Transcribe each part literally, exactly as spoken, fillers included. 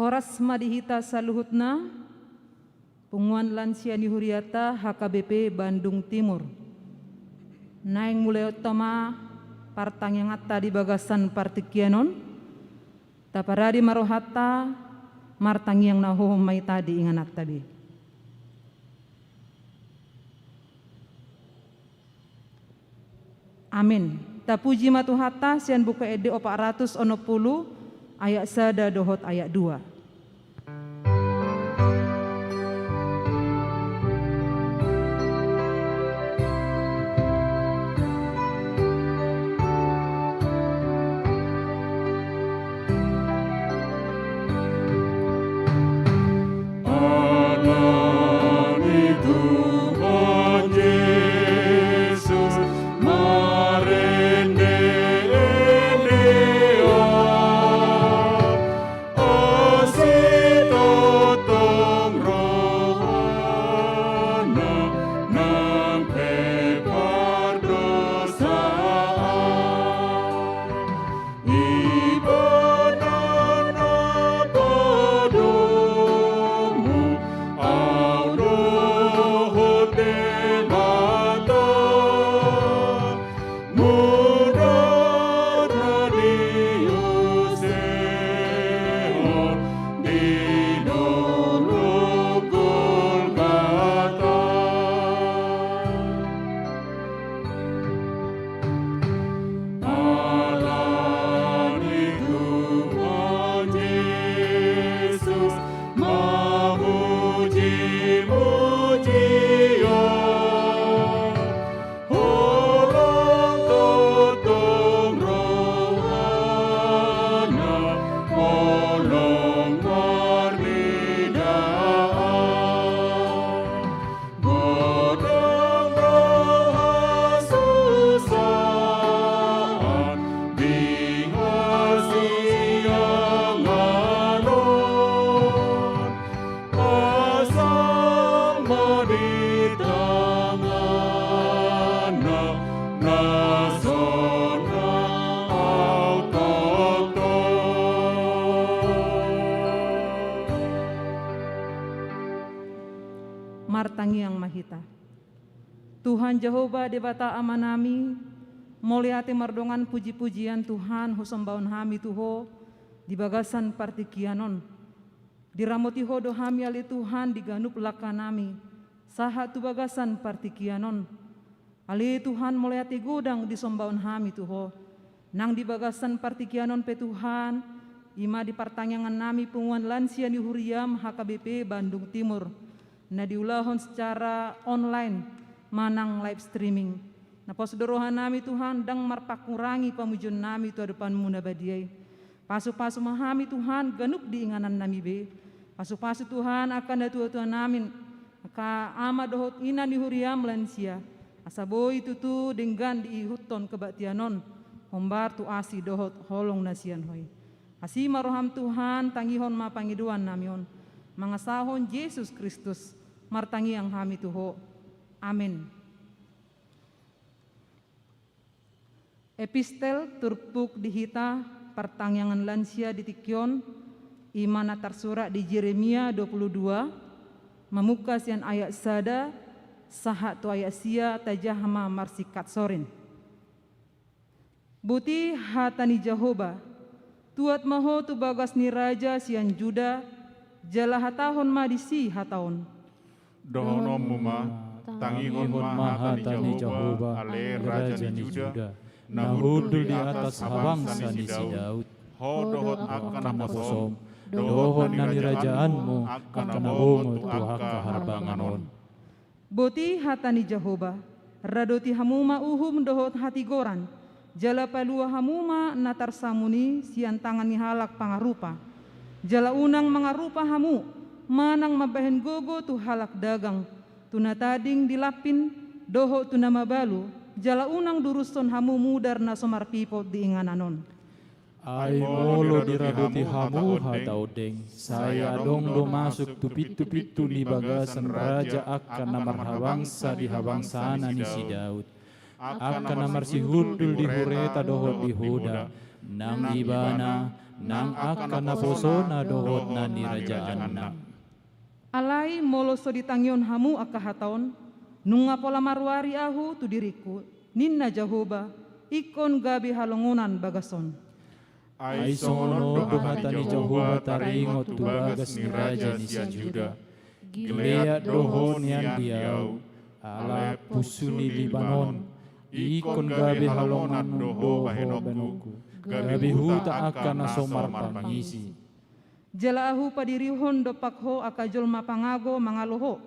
Horas ma di hita saluhutna, punguan lansia ni huriata H K B P Bandung Timur. Naeng mulai onta ma partangianganta di bagasan partingkian on. Taparade ma rohanta, martangiang na hohom ma hita di ingananta be. Amin. Tapuji ma Tuhanta sian Buku Ende opat ratus onom pulu ayat sada dohot ayat dua. Alani Tuhan Jesus marende-endean, asi tongtong rohana nang pe pardosaan. Ibana na padomu au dohot Debata, mudat na diusehon di dolok Golgata. Alani Tuhan Jesus mamuji-mujian, holong tongtong rohana, holong marnidaan. Godang do hasusaan di hasiangan on, asal ma di tanganna na sonang au tongtong. Martangiang ma hita. Tuhan Jahowa Debata Amanami, mauliate mardongan puji-pujian Tuhan husombahon hami tu Ho di bagasan partingkian on. Diramoti Ho do hami ale Tuhan di ganup langkanami, sahat tu bagasan partingkian on. Ale Tuhan, mauliate godang disombahon hami tu Ho. Nang di bagasan partingkian on pe Tuhan, i ma di partangiangannami punguan lansia ni huriam H K B P Bandung Timur, na diulahon secara online manang live streaming. Na pos do rohanami Tuhan, ndang marpangurangi pamujionnami tu adopanMu na badia i. Pasu-pasu ma hami Tuhan, ganup di inganannami be. Pasu-pasu Tuhan angka natua-tuanami, angka ama dohot ina ni huriam lansia, asa boi tutu denggan diihuthon kebaktian on, hombar tu asi dohot holong na sian Ho i. Asi ma roham Tuhan, tangihon ma pangidoannami on. Mangasahon Jesus Kristus, martangiang hami tu Ho. Amen. Epistel turpuk di hita partangiangan lansia di tingki on, i ma na tarsurat di Jeremia dua puluh dua, mamungka sian ayat sada sahat tu ayat sia, tajaha ma marsingkat sorin. Boti hata ni Jahowa, tuat ma ho tu bagas ni raja sian Juda, jala hatahon ma disi hata on. Dohononmu ma, tangihon ma hata ni Jahowa, ale raja ni Juda, na hundul di atas habangsa ni si Daud. Ho dohot angka naposom, dohot na nirajaanmu, angka na bongot tu angka harbangan on. Boti hata ni Jahowa, radoti hamu ma uhum dohot hatigoran, jala palua hamu ma na tarsamun i sian tangan ni halak pangarupa. Jala unang mangarupa hamu, manang mambahen gogo tu halak dagang, tu na tading di lampin, dohot tu na mabalu, jala unang durushon hamu mudar na so marpipot di inganan on. Ai molo diradoti hamu hata ondeng, sai adong do masuk tu pintu-pintu ni bagasan raja angka na marhabangsa di habangsana ni si Daud, angka na marsihundul di hureta dohot di huda, nang ibana, nang angka naposona dohot na nirajaanna. Alai molo so ditangihon hamu angka hata on, nunga pola marwari ahu tu diringku, ninna Jahowa, ingkon gabe halongonan bagas on. Ai songon on do hata ni Jahowa taringot tu bagas ni raja ni si Juda. Gilead do ho nian di ahu, ala punsu ni Libanon, ingkon gabe halongonan do ho bahenonku, gabe huta angka na so marpangisi. Jala ahu padirihon dompak ho angka jolma pangago mangalo ho,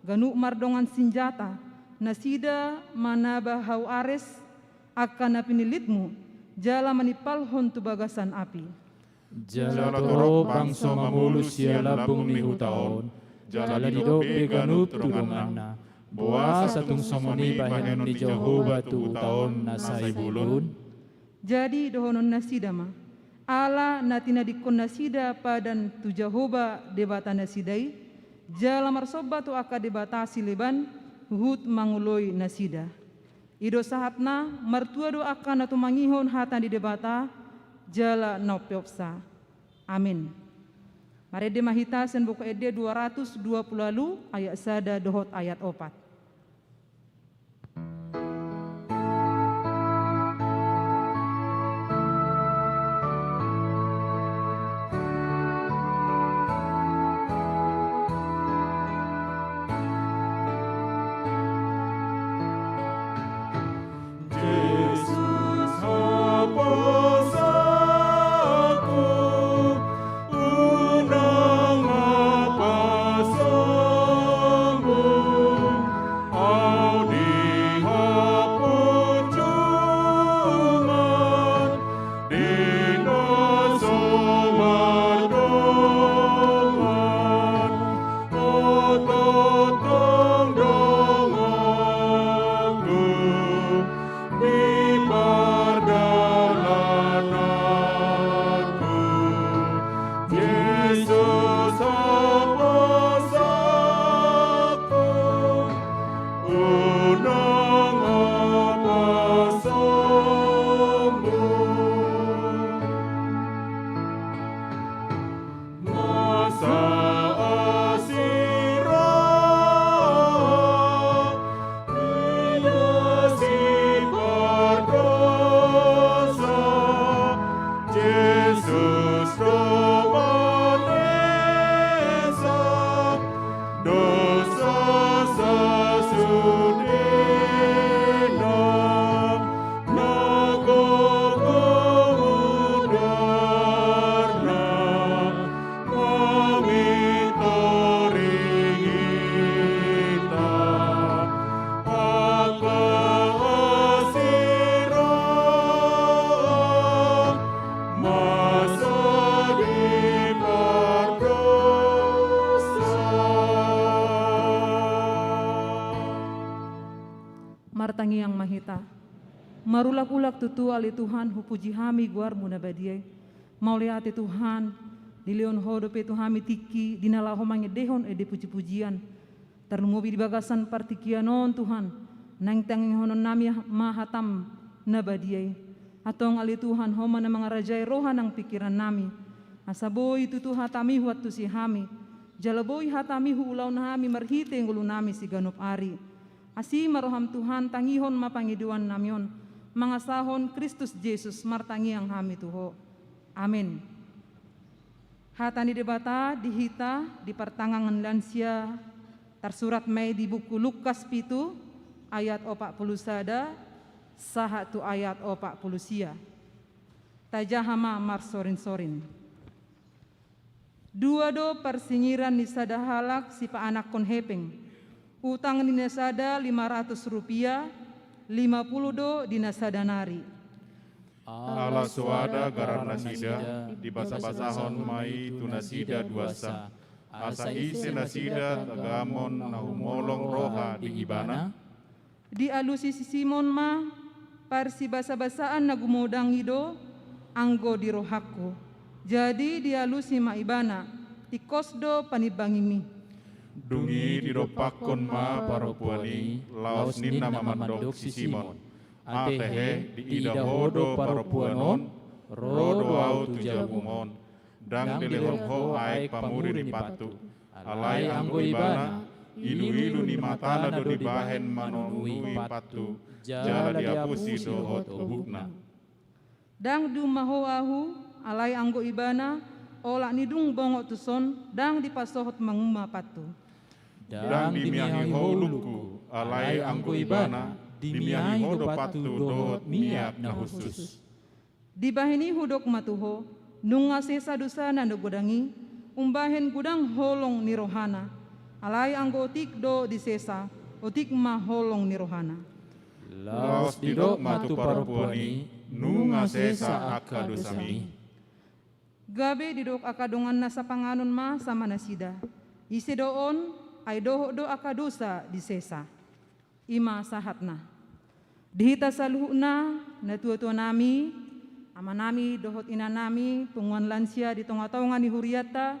ganup mardongan sinjata, nasida manaba hau ares, angka na pinillitmu, jala manimpalhon tu bagasan api. Jala torop bangso mamolus sian lambung ni huta on, jala didok be ganup tu donganna, boasa tung songon i bahenon ni Jahowa tu huta on na sai bulun? Jadi dohonon nasida ma, ala na tinadingkon nasida padan tu Jahowa Debata nasida i, jala marsomba tu angka debata sileban, huhut mangoloi nasida. I do sahatna, martua do angka na tumangihon hata ni Debata, jala na umpeopsa. Amin. Marende ma hita sian Buku Ende dua ratus dua puluh ualu ayat sada dohot ayat opat. Jesus haposanku, unang ma pasombun au di hapunjungan, di na so mardongan, ototong donganku di pardalananku. Jesus haposanku, unang ma pasombun. Masa asi roha ni na sipardousa, Jesus do manesa dousa sasudena. Na gogo mudarna mamintori hita, angka asi roha masa dipardousa. Martangiang ma hita. Marulak-ulak tutu ale Tuhan, hupuji hami goarmu na badia i. Mauliate Tuhan, dilehon ho dope tu hami tingki di na laho mangendehon ende puji-pujian. Tarlumobi di bagasan partingkian on Tuhan, naeng tangihonon nami ma hatam na badia i. Antong ale Tuhan, ho ma na mangarajai roha nang pingkiran nami. Asa boi tutu hatami huantusi hami. Jala boi hatami huulahon hami marhite ngolu nami siganup ari. Asi ma roham Tuhan, tangihon ma pangidoan nami on, mangasahon Kristus Jesus martangiang hami tu ho. Amin. Hata ni Debata di hita di partangiangan lansia tarsurat ma i di buku Lukas pitu ayat opat pulu sada sahat tu ayat opat pulu sia. Tajaha ma marsorin-sorin. Dua do parsingiran ni sada halak sipaanakhon hepeng. Utang ni na sada lima ratus rupia, lima pulu do di na sada nari. Ala soada garar nasida, dibasa-basahon ma i tu nasida duansa. Asa ise nasida tagamon na humolong roha di ibana? Dialusi si Simon ma, parsibasa-basaan na gumodang i do anggo di rohangku. Jadi dialusi ma ibana, tingkos do panimbangimi. Dung i didompakkon ma parompuan i, laos ninna ma mandok si Simon: Ate he, diida ho do parompuan on? Ro do ahu tu jabum on, ndang dilehon ho aek pamuri ni pattu. Alai anggo ibana, iluilu ni matana do dibahen manonunui pattu, jala diapusi dohot obukna. Ndang diumma ho ahu, alai anggo ibana, olat ni dung bongot tuson, ndang dipasohot mangumma pattu. Ndang dimiahi ho ulungku, alai anggo ibana, dimiahi ho do pattu dohot miak na hushus. Dibahen i hudok ma tu ho, nunga sesa dosana na godang i, umbahen godang holong ni rohana. Alai anggo otik do disesa, otik ma holong ni rohana. Laos didok ma tu parompuan i, nunga sesa angka dosami. Gabe didok angka donganna sapanganon ma sama nasida, ise do on, ai dohot do angka dosa disesa. I ma sahatna. Di hita saluhutna, natuatuanami, amanami dohot inanami, punguan lansia di tongatonga ni hurianta,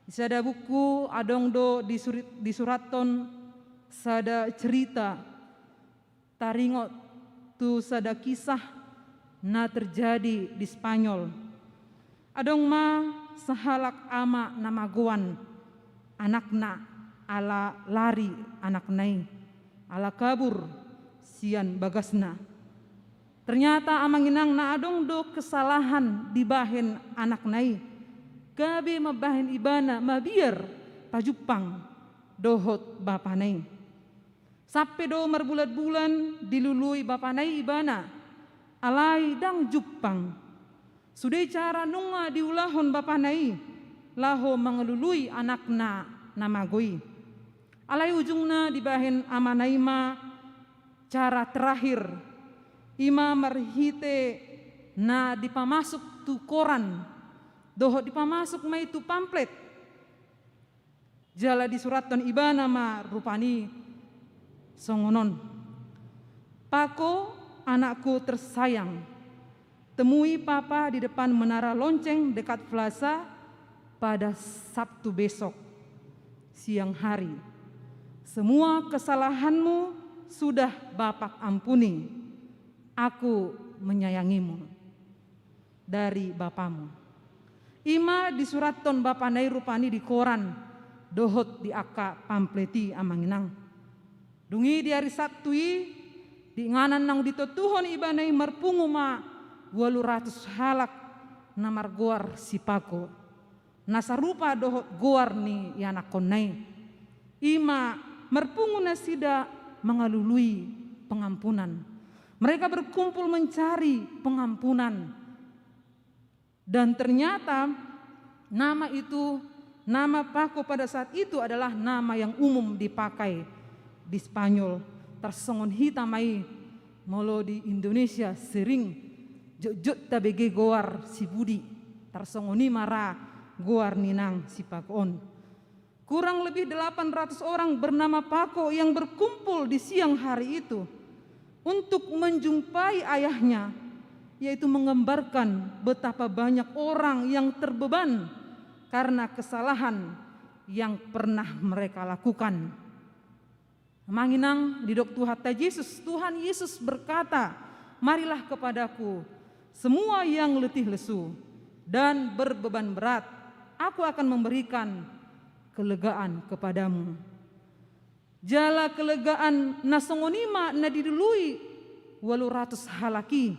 di sada buku adong do disuri-, disurathon sada cerita taringot tu sada kisah na terjadi di Spanyol. Adong ma sahalak ama na magoan anakna ala lari anakna i, ala kabur sian bagasna. Ternyata amang inang na adong do kesalahan dibahen anakna i, gabe mambahen ibana mabiar pajumpang dohot bapana i. Sampe do marbulan-bulan dilului bapana i ibana, alai ndang jumpang. Sude cara nunga diulahon bapana i laho mangalului anakna na mago i. Alai ujungna dibahen amana i ma cara terakhir, i ma marhite na dipamasuk tu koran, dohot dipamasuk ma i tu pamflet. Jala disurathon ibana ma rupani songon on. Pako, anakku tersayang, temui Papa di depan Menara Lonceng dekat Plaza pada Sabtu besok siang hari. Semua kesalahanmu sudah Bapak ampuni. Aku menyayangimu. Dari bapamu. I ma disurathon bapana i rupani di koran dohot di angka pamflet i, amang inang. Dung i di ari Sabtu i, di inganan naung ditontuhon ibana i marpungu ma ualu ratus halak na margoar si Pako. Na sarupa dohot goar ni ianakkonna i. I ma marpungu nasida mangalului pengampunan. Mereka berkumpul mencari pengampunan. Dan ternyata nama itu, nama Pako pada saat itu adalah nama yang umum dipakai di Spanyol. Tarsongon hita ma i molo di Indonesia sering jotjot tabege goar si Budi. Tarsongon i ma ra goar ni inang si Pako on. Kurang lebih delapan ratus orang bernama Pako yang berkumpul di siang hari itu untuk menjumpai ayahnya, yaitu menggambarkan betapa banyak orang yang terbeban karena kesalahan yang pernah mereka lakukan. Amang inang, didok Tuhanta Jesus, Tuhan Yesus berkata, "Marilah kepadaku, semua yang letih lesu dan berbeban berat, Aku akan memberikan kelegaan kepadamu." Jala kelegaan na songon i ma na dilului ualu ratus halak i.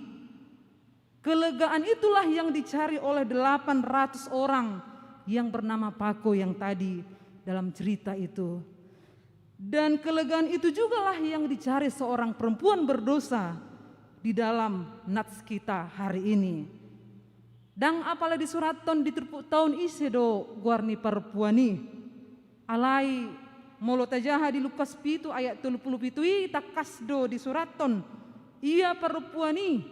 Kelegaan itulah yang dicari oleh delapan ratus orang yang bernama Pako yang tadi dalam cerita itu. Dan kelegaan itu jugalah yang dicari seorang perempuan berdosa di dalam nats kita hari ini. Ndang apala disurathon di turpukta on ise do goar ni parompuan i. Alai molo tajaha di Lukas pitu ayat tolu pulu pitu i, tangkas do disurathon, ia parompuan i,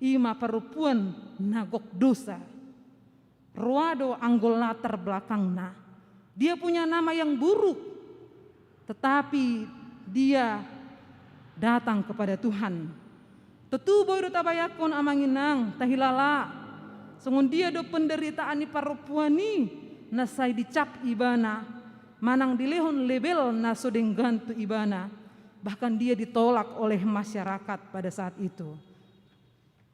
i ma parompuan na gok dosa. Roa do anggo latar belakangna. Dia punya nama yang buruk, tetapi dia datang kepada Tuhan. Tontu boi do tabayangkon, amang inang, tahilala songon dia do penderitaan ni parompuan i na sai dicap ibana, manang dilehon label na so denggan tu ibana. Bahkan dia ditolak oleh masyarakat pada saat itu.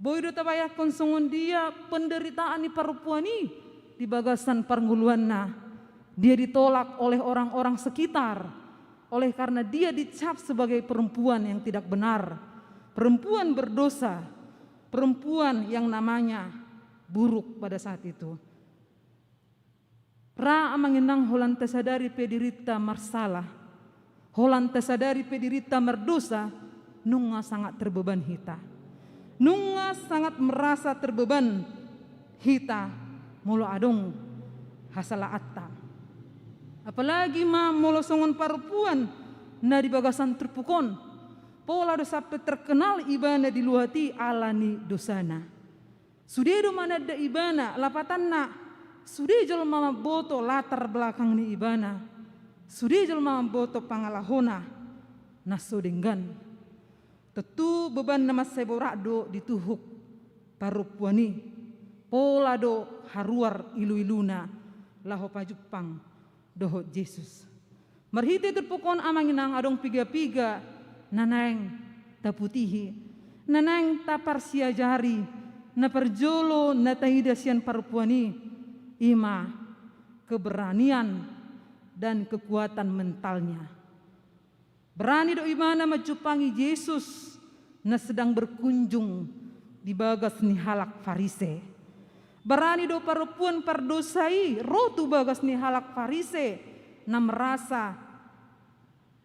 Boi do tabayangkon songon dia penderitaan ni parompuan i di bagasan parngoluanna. Dia ditolak oleh orang-orang sekitar, oleh karena dia dicap sebagai perempuan yang tidak benar, perempuan berdosa, perempuan yang namanya buruk pada saat itu. Ra amang inang, holan tasadari pe dirinta marsalah, holan tasadari pe dirinta mardosa, nunga sangat terbeban hita. Nunga sangat merasa terbeban hita molo adong hasalaanta. Apalagi ma molo songon parompuan na di bagasan turpuk on, pola do sampe terkenal ibana di luat i ala ni dosana. Sude do mananda ibana, lapatanna, sude jolma mamboto latar belakang ni ibana, sude jolma mamboto pangalahona na so denggan. Tontu beban na mansai borat do dituhuk parompuan i, pola do haruar iluiluna laho pajumpang dohot Jesus. Marhite turpuk on amang inang, adong piga-piga na naeng taputihi, na naeng taparsiajari. Na parjolo na taida sian parompuan i, i ma keberanian dan kekuatan mentalnya. Berani do ibana manjumpangi Jesus na sedang berkunjung di bagas ni halak Farise. Berani do parompuan pardosa i ro tu bagas ni halak Farise na merasa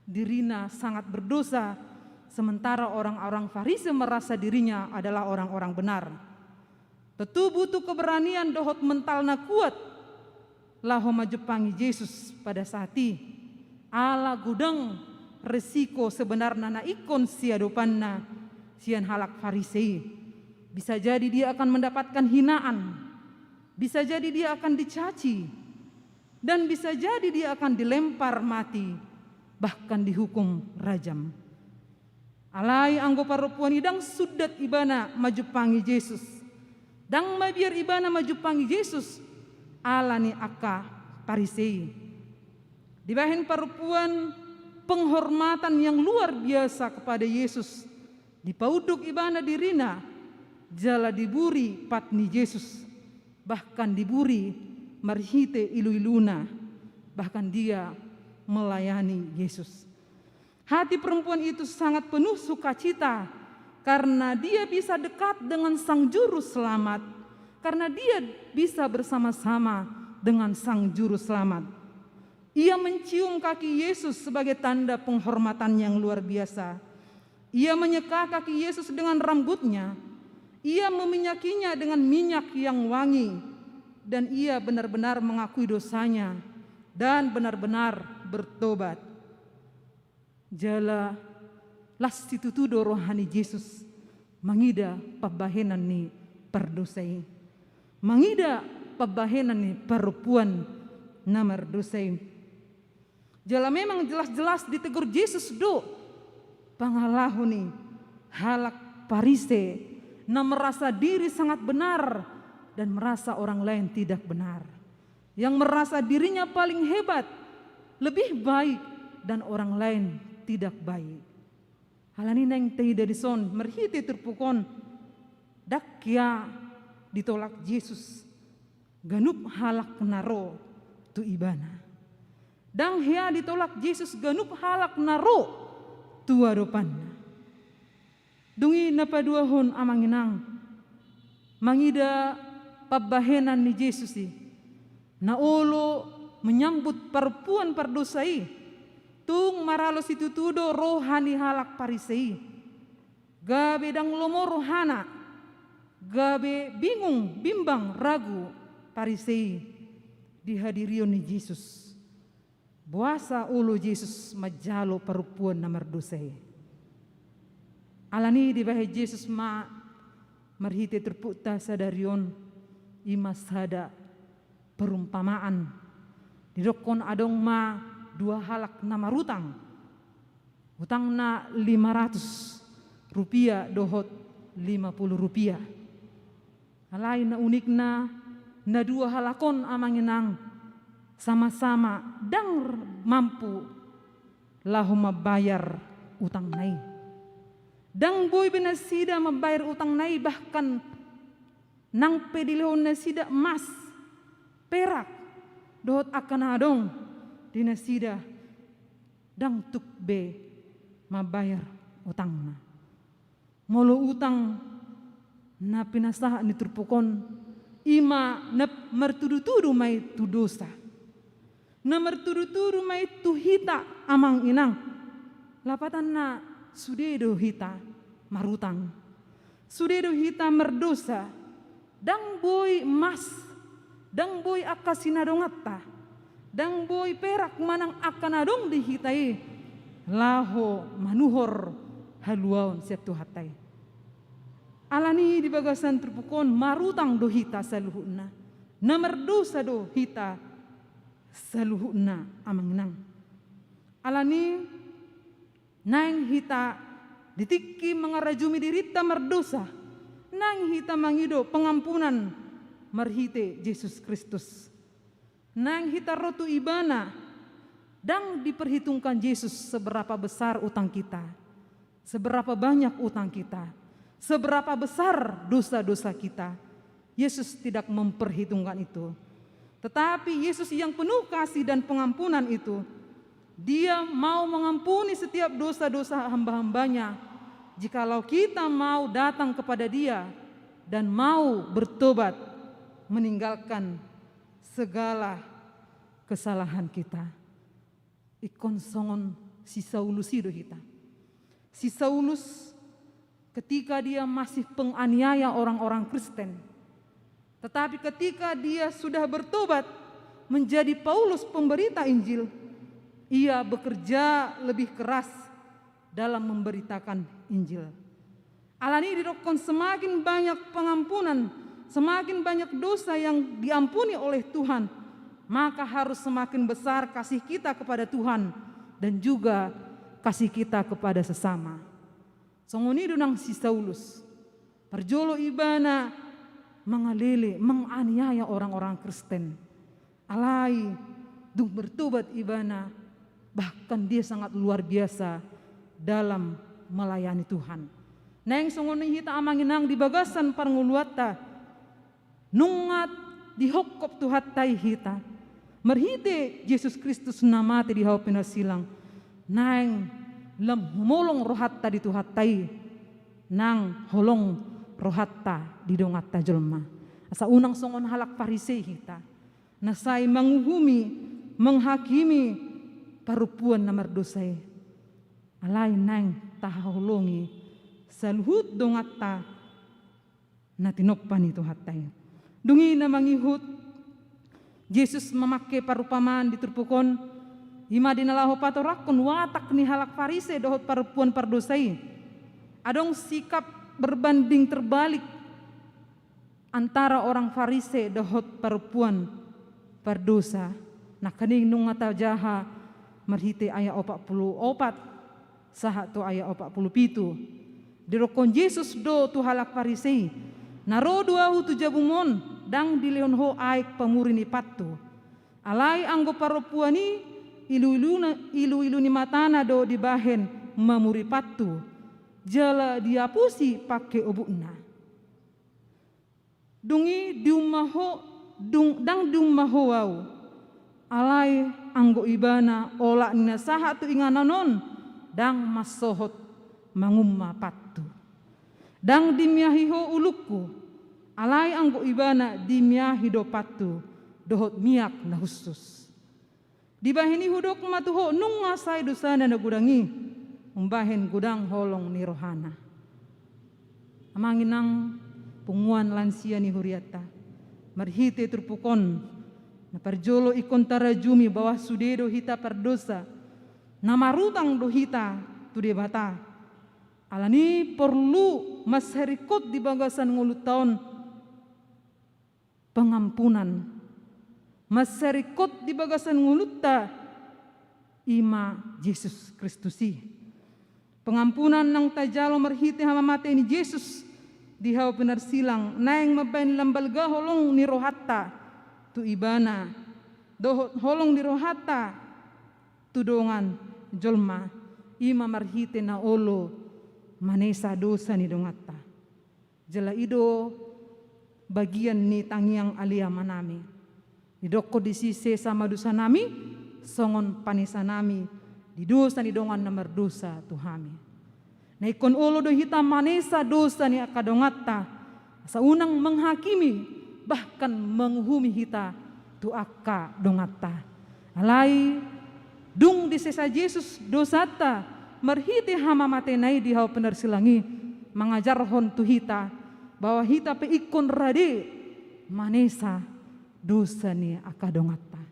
dirina sangat berdosa, sementara orang-orang Farise merasa dirinya adalah orang-orang benar. Tontu butuh keberanian dohot mental na kuat laho manjumpangi Jesus pada saat i. Ala godang resiko sebenarna na ingkon siadopanna sian halak Farise i. Bisa jadi dia akan mendapatkan hinaan, bisa jadi dia akan dicaci, dan bisa jadi dia akan dilempar mati, bahkan dihukum rajam. Alai anggo parompuan i ndang sundat ibana manjumpangi Jesus. Ndang mabiar ibana manjumpangi Jesus ala ni angka Farise i. Dibahen parompuan penghormatan yang luar biasa kepada Yesus. Dipaunduk ibana dirina, jala diburi pat ni Jesus, bahkan diburi marhite iluiluna, bahkan dia melayani Yesus. Hati perempuan itu sangat penuh sukacita karena dia bisa dekat dengan Sang Juru Selamat, karena dia bisa bersama-sama dengan Sang Juru Selamat. Ia mencium kaki Yesus sebagai tanda penghormatan yang luar biasa. Ia menyeka kaki Yesus dengan rambutnya. Ia meminyakinya dengan minyak yang wangi. Dan ia benar-benar mengakui dosanya dan benar-benar bertobat. Jala las situtu do roha ni Jesus mangida pambahenan ni pardosa i, mangida pambahenan ni parompuan na mardosa i. Jala memang jelas-jelas ditegur Jesus do pangalaho ni halak Farise na merasa diri sangat benar dan merasa orang lain tidak benar. Yang merasa dirinya paling hebat, lebih baik, dan orang lain tidak baik. Alani naeng taida dison marhite turpuk on, ndang hea ditolak Jesus ganup halak na ro tu ibana. Ndang hea ditolak Jesus ganup halak na ro tu adopanna. Dung i na paduahon amang inang, mangida pambahenan ni Jesus i, na olo menyambut parompuan pardosa i, tung maralo situtu do roha ni halak Farise i. Gabe ndang lomo rohana, gabe bingung, bimbang, ragu Farise i di hadirion ni Jesus. Boasa olo Jesus manjalo parompuan na mardosa i? Alani dibahen Jesus ma marhite turpukta sadari on, i ma sada perumpamaan. Didokkon adong ma dua halak na marutang, utangna lima ratus rupiah dohot lima puluh rupiah. Alai na unikna, na dua halak on amang inang sama-sama ndang mampu laho mambayar utangna i. Ndang boi be nasida mambayar utangna i, bahkan nang pe dilehon nasida mas, perak, dohot angka na adong di nasida, ndang tuk be mambayar utangna. Molo utang na pinasahat ni turpuk on, i ma na martudu-tudu ma i tu dosa. Na martudu-tudu ma i tu hita, amang inang. Lapatanna, sude do hita marutang. Sude do hita mardosa. Ndang boi mas, ndang boi angka sinadonganta, ndang boi perak manang angka na adong di hita i, laho manuhor haluaon sian Tuhanta i. Alani i di bagasan turpuk on marutang do hita saluhutna. Na mardosa do hita saluhutna, amang inang. Alani i naeng hita di tingki mangarajumi dirinta mardosa, naeng hita mangido pengampunan marhite Jesus Kristus. Naeng hita ro tu Ibana, ndang diperhitungkan Jesus seberapa besar utang kita, seberapa banyak utang kita, seberapa besar dosa-dosa kita. Yesus tidak memperhitungkan itu. Tetapi Yesus yang penuh kasih dan pengampunan itu, Dia mau mengampuni setiap dosa-dosa hamba-hambanya, jikalau kita mau datang kepada Dia dan mau bertobat, meninggalkan segala kesalahan kita. Ingkon songon si Saulus i do hita. Si Saulus, ketika dia masih penganiaya orang-orang Kristen, tetapi ketika dia sudah bertobat menjadi Paulus pemberita Injil, ia bekerja lebih keras dalam memberitakan Injil. Alani i didokkon semakin banyak pengampunan, semakin banyak dosa yang diampuni oleh Tuhan, maka harus semakin besar kasih kita kepada Tuhan dan juga kasih kita kepada sesama. Songon i do nang si Saulus. Parjolo ibana mangalele, menganiaya orang-orang Kristen. Alai dung bertobat ibana, bahkan dia sangat luar biasa dalam melayani Tuhan. Naeng songon i hita, amang inang, di bagasan parngoluanta, nunga dihophop Tuhanta i hita. Marhite Jesus Kristus na mate di hau pinarsilang, naeng lam humolong rohanta di Tuhanta i, nang holong rohanta di donganta jolma. Asa unang songon halak Parisei hita, na sai manguhumi, menghakimi parompuan na mardosa i. Alai naeng tahaholongi saluhut donganta na tinompa ni Tuhanta i. Dung i na mangihut, Jesus mamangke parumpamaan di turpuk on, i ma di na laho patorangkon watak ni halak Parise dohot parompuan pardosa i. Adong sikap berbanding terbalik antara orang Parise dohot parompuan pardosa. Nangkaning nunga tajaha marhite ayat opat pulu opat sahat tu ayat opat pulu pitu. Didokkon Jesus do tu halak Parise i, "Na ro do Ahu tu jabum on, ndang dilehon ho aek pamuri ni pattu. Alai anggo parompuan i, ilu-iluna, ilu-ilu ni matana do dibahen mamuri pattu, jala diapusi pangke obukna. Dung i diumma ho, dung, ndang diumma ho Ahu. Alai anggo ibana olat ni na sahat tu inganan on, ndang mansohot mangumma pattu. Ndang dimiahi ho ulungku, alai anggo ibana dimiahi do pattu dohot miak na hushus." Dibahen i hudok ma tu ho, nunga sae dosana na godang i umbahen godang holong ni rohana. Amang inang, punguan lansia ni hurianta, marhite turpuk on, na parjolo ingkon tarajumi bahwa sude do hita pardosa, na marutang do hita tu Debata. Alani i porlu mansai ringkot di bagasan ngolunta on pengampunan. Mansai ringkot di bagasan ngolunta i ma Jesus Kristus i. Pengampunan naung tajalo marhite hamamatei ni Jesus di hau pinarsilang, naeng mambahen lam balga holong ni rohanta tu Ibana, dohot holong ni rohanta tu dongan jolma, i ma marhite na olo manesa dosa ni donganta. Jala i do bagian ni tangiang Ale Amanami. Didokkon disi sesa ma dosanami, songon panesanami di dosa ni dongan na mardosa tu hami. Na ingkon olo do hita manesa dosa ni angka donganta, asa unang menghakimi, bahkan menguhumi hita tu angka donganta. Alai, dung disesa Jesus dosanta, marhite hamamatena i di hau pinarsilang i, mangajarhon tu hita, bahwa hita pe ingkon rade manesa dosa ni angka donganta.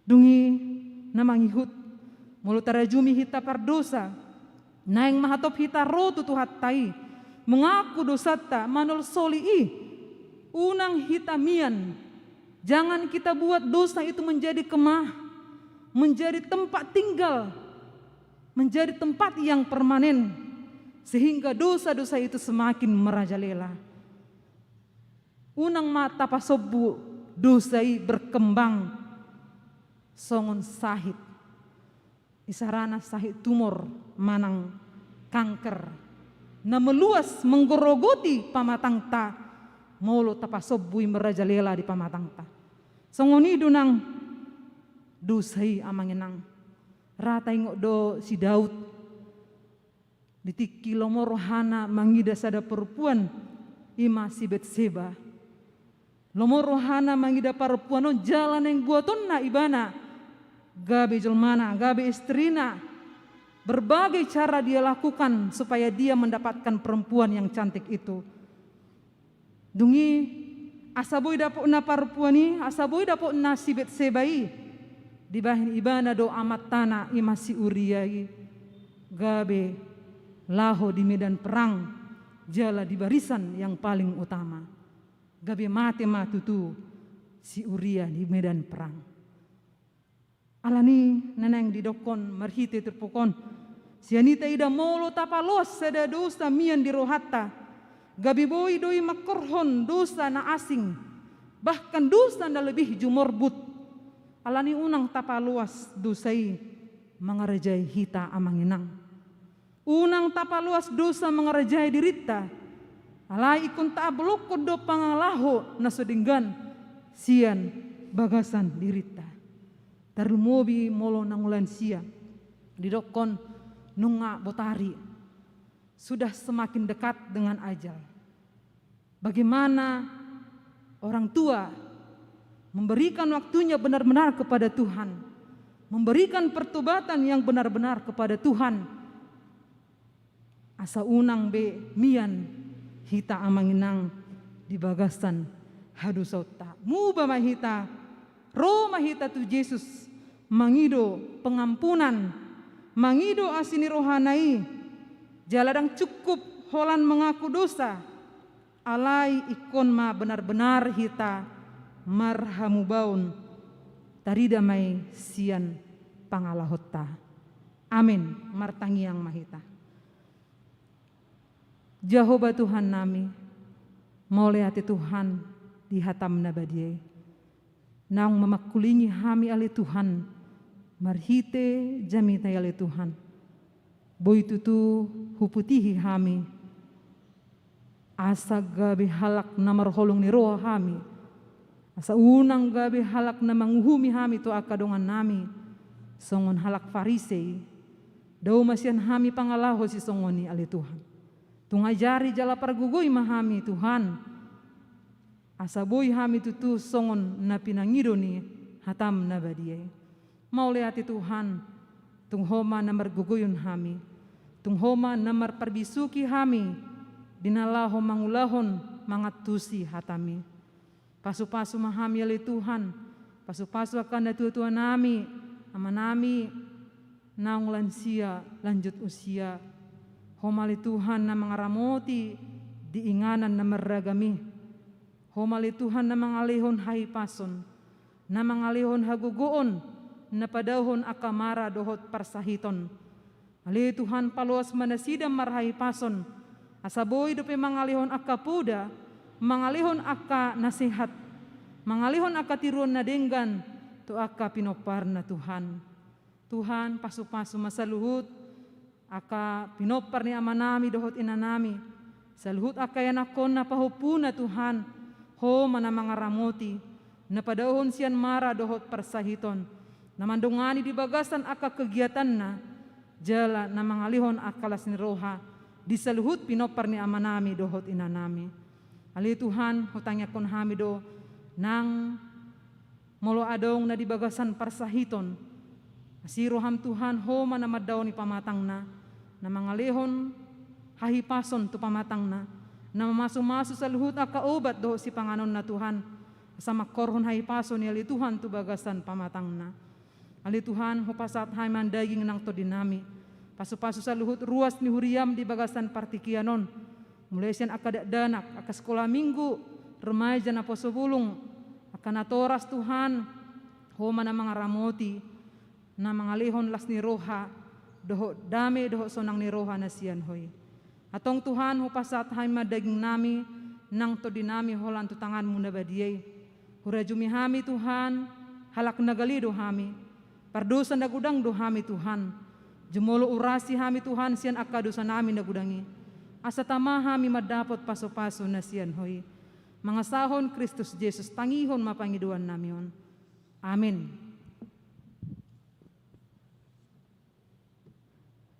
Dung i na mangihut, molo tarajumi hita pardosa, naeng ma hatop hita ro tu Tuhanta i, mengaku dosanta, manolsoli i, unang hita mian. Jangan kita buat dosa itu menjadi kemah, menjadi tempat tinggal, menjadi tempat yang permanen, sehingga dosa-dosa itu semakin merajalela. Unang ma tapasombu dosa i berkembang songon sahit. Isarana sahit tumor manang kanker. Na meluas menggorogoti pamatangta molo tapasombu i merajalela di pamatangta. Songon i do nang dosa i amang inang. Ra taingot do si Daud. Di tingki lomo rohana mangida sada perempuan, i ma si Betseba. Lomo rohana mangida perempuan on jala naeng buatonna ibana gabe jolmana, gabe istrina. Berbagai cara dia lakukan supaya dia mendapatkan perempuan yang cantik itu. Dung i, asa boi dapotna parempuan i, asa boi dapotna si Betseba i, dibahen ibana do amantana i ma si Uria i, gabe laho di medan perang, jala di barisan yang paling utama. Gabe mate ma tutu si Uria di medan perang. Alani na naeng didokkon marhite turpuk on, sian i taida molo tapaloas sada dosa mian di rohanta, gabe boi do i mangkorhon dosa na asing, bahkan dosa na lebih jumorbut. Alani unang tapaloas dosa i mangarajai hita amang inang. Unang tapaloas dosa mangarajai dirinta, alai ingkon taablokkon do pangalaho na so denggan sian bagasan dirinta. Tarlumobi molo naung lansia, didokkon nunga botari, sudah semakin dekat dengan ajal. Bagaimana orang tua memberikan waktunya benar-benar kepada Tuhan, memberikan pertobatan yang benar-benar kepada Tuhan, asa unang be mian hita amang inang di bagasan hadosaonta. Muba ma hita, ro ma hita tu Jesus, mangido pengampunan, mangido asi ni rohana i, jala ndang cukup holan mengaku dosa, alai ingkon ma benar-benar hita marhamubaon, tarida ma i sian pangalahonta. Amin. Martangiang ma hita. Jahowa Tuhannami, mauliate Tuhan di hataM na badia i. Naung mamangkulingi hami ale Tuhan, marhite jamita i ale Tuhan. Boi tutu huputihi hami, asa gabe halak na marholong ni roha hami, asa unang gabe halak na manguhumi hami tu angka dongannami, songon halak Farisei. Dao ma sian hami pangalaho sisongon i ale Tuhan. Tung ajari jala pargogoi ma hami Tuhan, asa boi hami tutu songon na pinangido ni hataM na badia i. Mauliate Tuhan, tung Ho ma na margogoihon hami, tung Ho ma na marparbisuhi hami, di na laho mangulahon mangantusi hataM i. Pasu-pasu ma hami ale Tuhan, pasu-pasu angka natuatuanami, amanami, naung lansia lanjut usia. Ho ma ale Tuhan na mangaramoti di inganan na marragam i. Ho ma ale Tuhan na mangalehon hahipason, na mangalehon hagogoon, na padaohon angka mara dohot parsahiton. Ale Tuhan, paloas ma nasida marhahipason, asa boi dope mangalehon angka poda, mangalehon angka nasehat, mangalehon angka tiruon na denggan tu angka pinomparna Tuhan. Tuhan, pasu-pasu ma saluhut Angka pinompar ni amanami dohot inanami, saluhut angka ianakhonna pahompuna Tuhan, Ho ma na mangaramoti, na padaohon sian mara dohot parsahiton, na mandongani di bagasan angka kegiatanna, jala na mangalehon angka las ni roha di saluhut pinompar ni amanami dohot inanami. Ale Tuhan, hutangiangkon hami do nang molo adong na di bagasan parsahiton. Asi roham Tuhan, Ho ma na mandaoni pamatangna, na mangalehon hahipason tu pamatangna, na mamasumasu saluhut angka obat dohot sipanganonna Tuhan, asa mangkorhon hahipason i ale Tuhan tu bagasan pamatangna. Ale Tuhan, hupasahat hami ma daging nang tondinami. Pasupasu saluhut ruas ni huriam di bagasan partingkian on. Mulai sian angka dakdanak, angka sikola minggu, remaja, naposo bulung, angka natoras Tuhan, Ho ma na mangaramoti, na mangalehon las ni roha, dohot dame, dohot sonang ni roha na sian Ho i. Antong Tuhan, hupasahat hami ma dagingnami, nang tondinami holan tu tanganmu na badia i. Hurajumi hami Tuhan, halak na gale do hami. Pardosa na godang do hami Tuhan. Jumolo urasi hami Tuhan sian angka dosanami na godang i. Asa tama hami mandapot pasupasu na sian Ho i. Mangasahon Kristus Jesus tangihon ma pangidoannami on. Amin.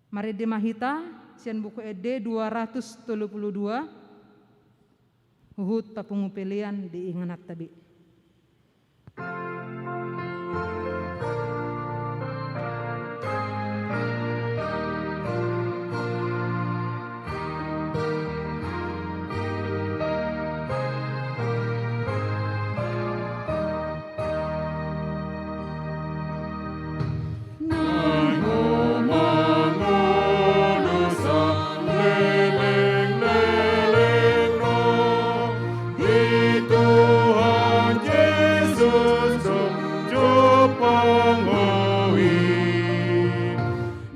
Marende ma hita sian Buku Ende dua ratus tolu pulu dua, huhut tapungu pelean di ingananta be.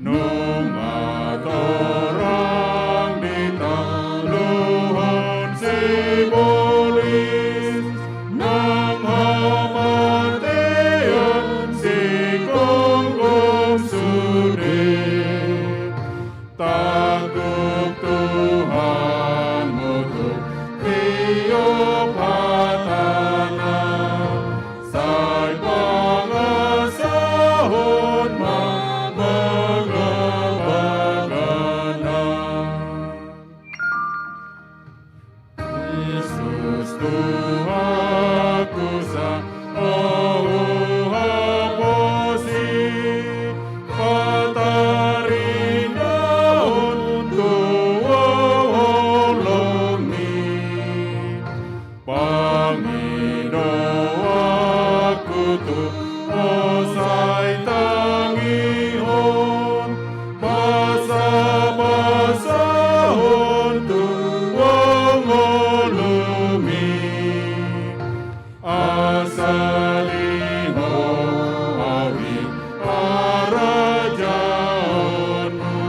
Nunga torang ditaluhon sibolis, nang hamatean sigomgom sude. Tangkup Tuhan mutuk tiop hatana, sai pangasahon ma bagabagana. Kristus Tuhanku, sai Ho huhaposi, pataridahon tu holongmi. Pangidoanku tu Ho, sai tangihon, basabasahon tu ngolumi. Asa di Ho awi harajaonmu,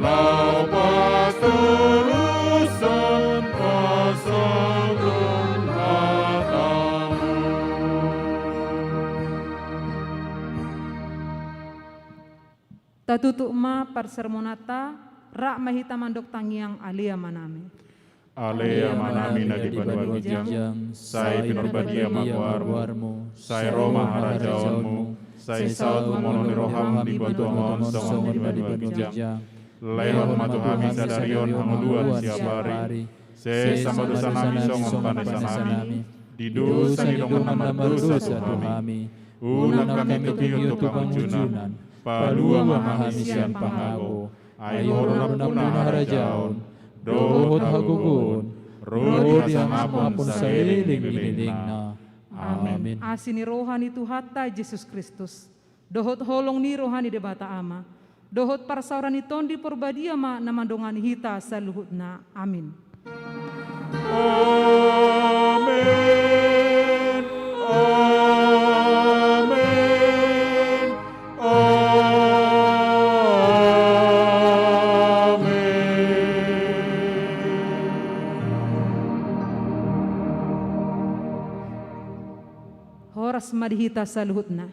laho patulushon pasahathon hatamu. Tatutup ma parsermonanta, rap ma hita mandok tangiang Ale Amanami. Ale Amanami na di banua ginjang, sai pinarbadia ma goarmu, sai ro ma harajaonmu, sai saut ma holong ni roham di banua on songon na di banua ginjang. Lehon ma tu hami sadari on hangoluan siapari, sesa ma dosanami songon panesanami di dosa ni dongan na mardosa tu hami. Unang hami togihon tu pangunjunan, palua ma hami sian pangago. Ai Ho do nampuna harajaon dohot hagogoon ro di hasangapon saleleng ni lelengna. Amen. Asi ni roha ni Tuhanta Jesus Kristus, dohot holong ni roha ni Debata Ama, dohot parsaoran ni Tondi Porbadia ma na mandongani hita saluhutna. Amin. Amin. Amin. Amin. Horas ma di hita saluhutna.